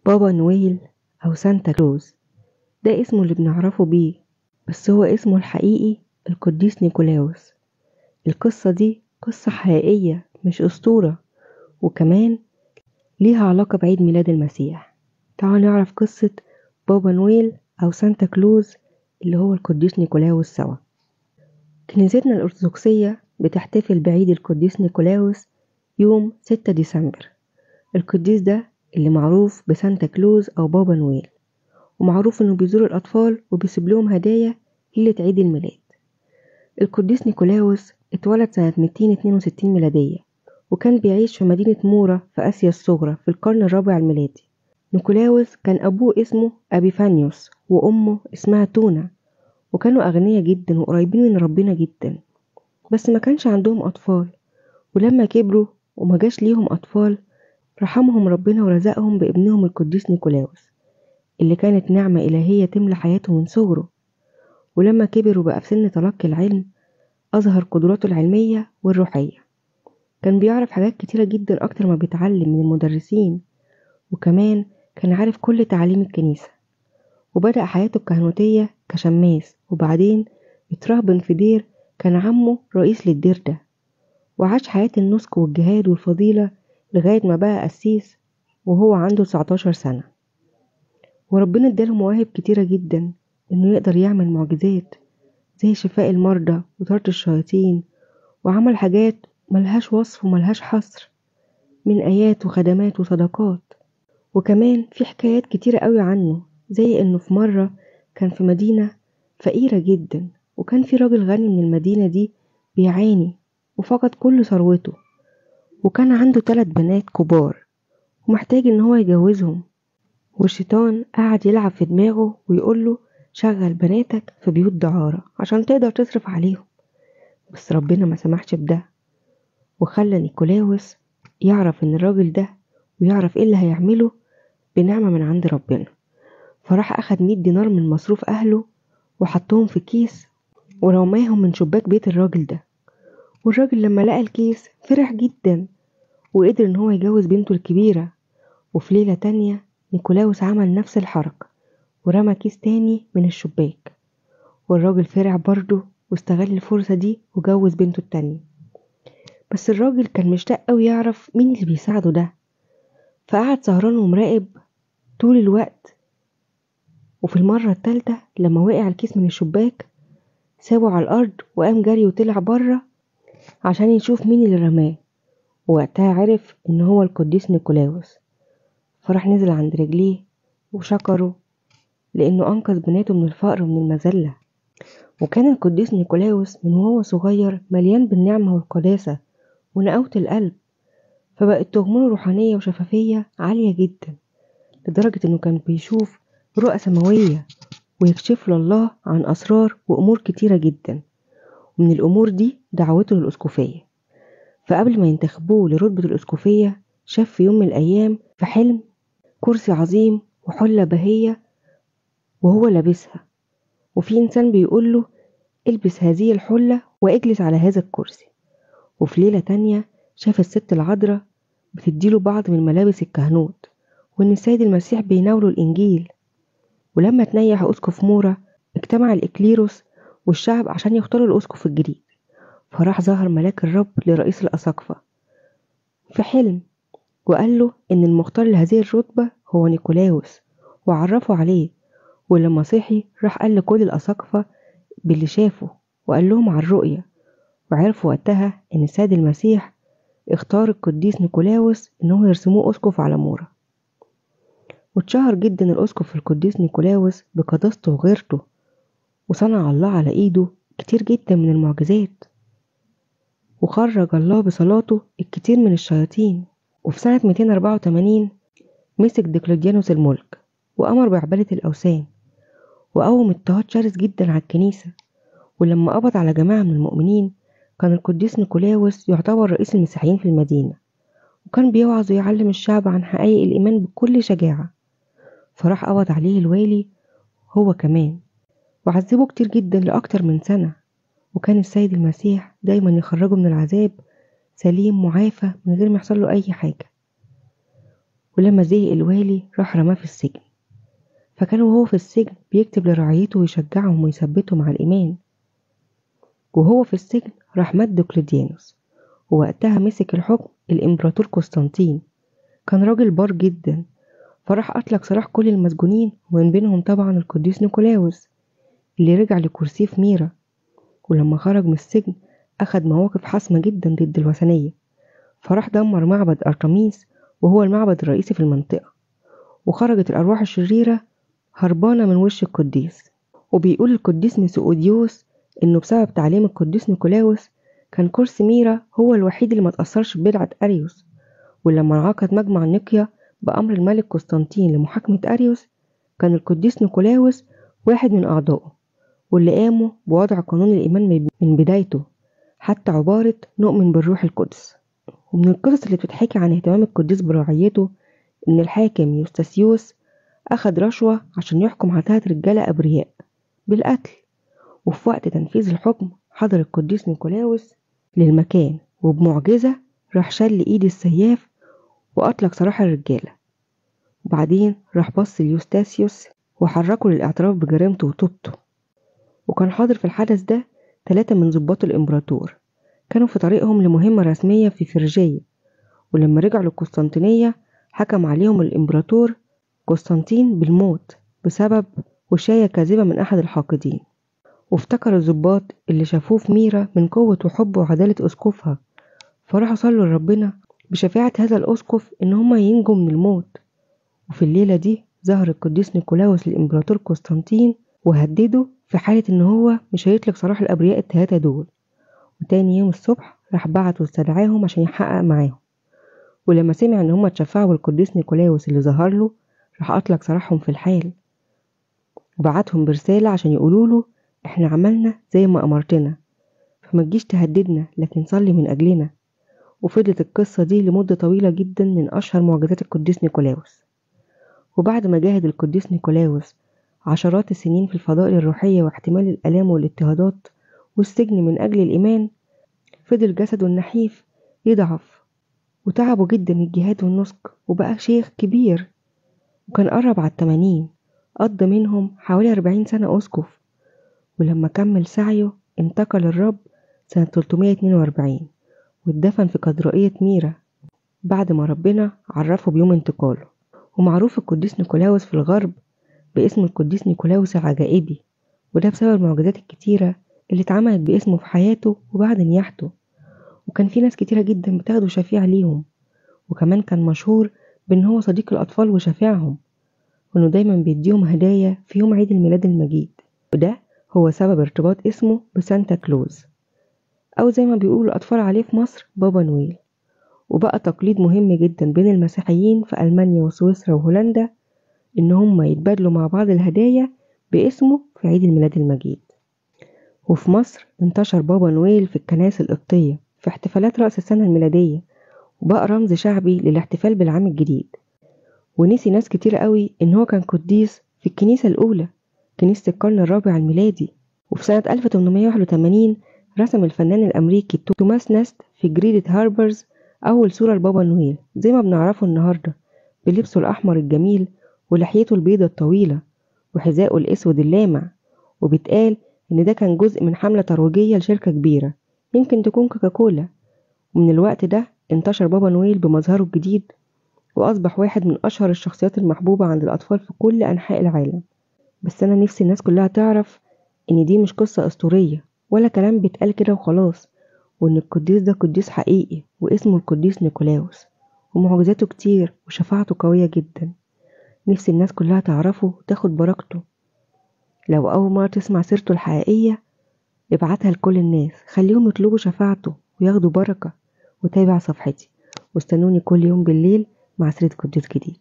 بابا نويل أو سانتا كلوز، ده اسمه اللي بنعرفه بيه، بس هو اسمه الحقيقي القديس نيكولاوس. القصة دي قصة حقيقية مش أسطورة، وكمان ليها علاقة بعيد ميلاد المسيح. تعالوا نعرف قصة بابا نويل أو سانتا كلوز اللي هو القديس نيكولاوس سوا. كنيستنا الأرثوذكسية بتحتفل بعيد القديس نيكولاوس يوم 6 ديسمبر. القديس ده اللي معروف بسانتا كلوز أو بابا نويل، ومعروف إنه بيزور الأطفال وبيسيب لهم هدايا ليلة عيد الميلاد. القديس نيكولاوس اتولد سنة 262 ميلادية، وكان بيعيش في مدينة مورا في آسيا الصغرى في القرن الرابع الميلادي. نيكولاوس كان أبوه اسمه أبيفانيوس وأمه اسمها تونا، وكانوا أغنياء جدا وقريبين من ربنا جدا، بس ما كانش عندهم أطفال. ولما كبروا وما جاش ليهم أطفال، رحمهم ربنا ورزقهم بابنهم القديس نيكولاوس، اللي كانت نعمة إلهية تملى حياته من صغره. ولما كبر وبقى في سن تلقي العلم، أظهر قدراته العلمية والروحية. كان بيعرف حاجات كتيرة جدا أكتر ما بيتعلم من المدرسين، وكمان كان عارف كل تعاليم الكنيسة. وبدأ حياته الكهنوتية كشماس، وبعدين اترهبن في دير كان عمه رئيس للدير ده، وعاش حياة النسك والجهاد والفضيلة لغاية ما بقى قسيس وهو عنده 19 سنة. وربنا اداله مواهب كتيرة جدا، انه يقدر يعمل معجزات زي شفاء المرضى وطرد الشياطين، وعمل حاجات ملهاش وصف وملهاش حصر من آيات وخدمات وصدقات. وكمان في حكايات كتيرة قوي عنه، زي انه في مرة كان في مدينة فقيرة جدا، وكان في راجل غني من المدينة دي بيعاني وفقد كل ثروته، وكان عنده 3 بنات كبار ومحتاج ان هو يجوزهم. والشيطان قعد يلعب في دماغه ويقوله شغل بناتك في بيوت دعارة عشان تقدر تصرف عليهم، بس ربنا ما سمحش بده، وخلى نيكولاوس يعرف ان الراجل ده ويعرف ايه اللي هيعمله بنعمة من عند ربنا. فراح اخد 100 دينار من مصروف اهله وحطهم في كيس ورماهم من شباك بيت الراجل ده. والراجل لما لقى الكيس فرح جدا، وقدر ان هو يجوز بنته الكبيرة. وفي ليلة تانية نيكولاوس عمل نفس الحركة ورمى كيس تاني من الشباك، والراجل فرح برضه واستغل الفرصة دي وجوز بنته التانية. بس الراجل كان مشتاق قوي يعرف مين اللي بيساعده ده، فقعد سهران ومراقب طول الوقت. وفي المرة التالتة لما وقع الكيس من الشباك سابه على الأرض وقام جري وطلع بره عشان يشوف مين اللي رماه. ووقتها عرف إن هو القديس نيكولاوس، فراح نزل عند رجليه وشكره لأنه أنقذ بناته من الفقر ومن المذلة. وكان القديس نيكولاوس من وهو صغير مليان بالنعمة والقداسة ونقاوة القلب، فبقت تغمره روحانية وشفافية عالية جدا، لدرجة إنه كان بيشوف رؤى سماوية ويكشف له الله عن أسرار وأمور كتيرة جدا. ومن الأمور دي دعوته للأسقفية. فقبل ما ينتخبوه لرتبة الأسقفية، شاف في يوم من الأيام في حلم كرسي عظيم وحلة بهية وهو لابسها، وفي إنسان بيقوله البس هذه الحلة واجلس على هذا الكرسي. وفي ليلة تانية شاف الست العذراء بتديله بعض من ملابس الكهنوت، وإن السيد المسيح بيناوله الإنجيل. ولما تنيح أسقف مورا، اجتمع الإكليروس والشعب عشان يختاروا الأسقف الجديد. فراح ظهر ملاك الرب لرئيس الأساقفة في حلم وقال له إن المختار لهذه الرتبة هو نيكولاوس، وعرفه عليه. ولما صحي راح قال لكل الأساقفة باللي شافه وقال لهم على الرؤية، وعرفوا وقتها إن السيد المسيح اختار القديس نيكولاوس إنه يرسموه أسقف على مورا. واتشهر جدا الأسقف القديس نيكولاوس بقداسته وغيرته، وصنع الله على إيده كتير جدا من المعجزات، وخرج الله بصلاته الكتير من الشياطين. وفي سنة 284 مسك ديكلوديانوس الملك وأمر بعبادة الأوثان، وقوم اضطهاد شرس جدا على الكنيسة. ولما قبض على جماعة من المؤمنين، كان القديس نيكولاوس يعتبر رئيس المسيحيين في المدينة، وكان بيوعظ ويعلم الشعب عن حقائق الإيمان بكل شجاعة. فراح قبض عليه الوالي هو كمان، وعذبه كتير جدا لأكتر من سنة. وكان السيد المسيح دايما يخرجه من العذاب سليم معافى من غير ما يحصل له أي حاجة. ولما زهق الوالي راح رماه في السجن. فكان وهو في السجن بيكتب لرعيته ويشجعهم ويثبتهم على الإيمان. وهو في السجن راح مات دقلديانوس، ووقتها مسك الحكم الإمبراطور قسطنطين. كان راجل بار جدا، فراح أطلق سراح كل المسجونين، ومن بينهم طبعا القديس نيكولاوس اللي رجع لكرسيه في ميرا. ولما خرج من السجن أخد مواقف حاسمة جدا ضد الوثنية، فراح دمر معبد أرتميس وهو المعبد الرئيسي في المنطقة، وخرجت الأرواح الشريرة هربانة من وش القديس. وبيقول القديس مسؤوديوس إنه بسبب تعليم القديس نيكولاوس كان كرسي ميرا هو الوحيد اللي ما تأثرش ببدعة أريوس. ولما انعقد مجمع نيقيا بأمر الملك قسطنطين لمحاكمة أريوس، كان القديس نيكولاوس واحد من أعضائه، واللي قاموا بوضع قانون الإيمان من بدايته حتى عبارة نؤمن بالروح القدس. ومن القصص اللي بتتحكي عن اهتمام القديس برعيته إن الحاكم يوستاسيوس أخد رشوة عشان يحكم على 3 رجالة أبرياء بالقتل، وفي وقت تنفيذ الحكم حضر القديس نيكولاوس للمكان، وبمعجزة راح شل إيد السياف وأطلق سراح الرجالة. وبعدين راح بص ليوستاسيوس وحركه للاعتراف بجريمته وتوبته. وكان حاضر في الحدث ده 3 من ضباط الإمبراطور، كانوا في طريقهم لمهمة رسمية في فرجية. ولما رجعوا للقسطنطينية حكم عليهم الإمبراطور قسطنطين بالموت بسبب وشاية كاذبة من أحد الحاقدين. وافتكر الضباط اللي شافوه في ميرا من قوة وحب وعدالة أسقفها، فراحوا صلوا لربنا بشفاعة هذا الأسقف إن هما ينجوا من الموت. وفي الليلة دي ظهر القديس نيكولاوس للإمبراطور قسطنطين وهدده في حالة إن هو مش هيطلق سراح الأبرياء ال3 دول. وتاني يوم الصبح راح بعت واستدعاهم عشان يحقق معاهم. ولما سمع إن هما اتشفعوا بالقديس نيكولاوس اللي ظهر له راح أطلق سراحهم في الحال، وبعتهم برسالة عشان يقولوا له إحنا عملنا زي ما أمرتنا، فما تجيش تهددنا لكن صلي من أجلنا. وفضلت القصة دي لمدة طويلة جدا من أشهر معجزات القديس نيكولاوس. وبعد ما جاهد القديس نيكولاوس عشرات السنين في الفضائل الروحية واحتمال الآلام والاضطهادات والسجن من أجل الإيمان، فضل جسده النحيف يضعف وتعبه جدا الجهاد والنسك، وبقى شيخ كبير وكان قرب على 80، قضى منهم حوالي 40 سنة أسقف. ولما كمل سعيه انتقل الرب سنة 342 واتدفن في كاتدرائية ميرا بعد ما ربنا عرفه بيوم انتقاله. ومعروف القديس نيكولاوس في الغرب باسم القديس نيكولاوس العجائبي، وده بسبب المعجزات الكتيرة اللي اتعملت باسمه في حياته وبعد نياحته. وكان في ناس كتيرة جدا بتاخده شفيع ليهم، وكمان كان مشهور بان هو صديق الأطفال وشفيعهم، وانه دايما بيديهم هدايا في يوم عيد الميلاد المجيد. وده هو سبب ارتباط اسمه بسانتا كلوز، أو زي ما بيقولوا الأطفال عليه في مصر بابا نويل. وبقى تقليد مهم جدا بين المسيحيين في ألمانيا وسويسرا وهولندا إن هم يتبادلوا مع بعض الهدايا باسمه في عيد الميلاد المجيد. وفي مصر انتشر بابا نويل في الكنائس القبطية في احتفالات رأس السنة الميلادية، وبقى رمز شعبي للاحتفال بالعام الجديد. ونسي ناس كتير قوي إن هو كان قديس في الكنيسة الأولى، كنيسة القرن الرابع الميلادي. وفي سنة 1881 رسم الفنان الأمريكي توماس ناست في جريدة هاربرز أول صورة لبابا نويل زي ما بنعرفه النهاردة، بلبسه الأحمر الجميل ولحيته البيضة الطويلة وحذائه الأسود اللامع. وبيتقال إن ده كان جزء من حملة ترويجية لشركة كبيرة يمكن تكون كوكاكولا. ومن الوقت ده انتشر بابا نويل بمظهره الجديد، وأصبح واحد من أشهر الشخصيات المحبوبة عند الأطفال في كل أنحاء العالم. بس أنا نفسي الناس كلها تعرف إن دي مش قصة أسطورية ولا كلام بيتقال كده وخلاص، وإن القديس ده قديس حقيقي واسمه القديس نيكولاوس، ومعجزاته كتير وشفاعته قوية جدا. نفسي الناس كلها تعرفه وتاخد بركته. لو أول مرة تسمع سيرته الحقيقية ابعتها لكل الناس، خليهم يطلبوا شفاعته وياخدوا بركة. وتابع صفحتي واستنوني كل يوم بالليل مع سيرة قديس جديد.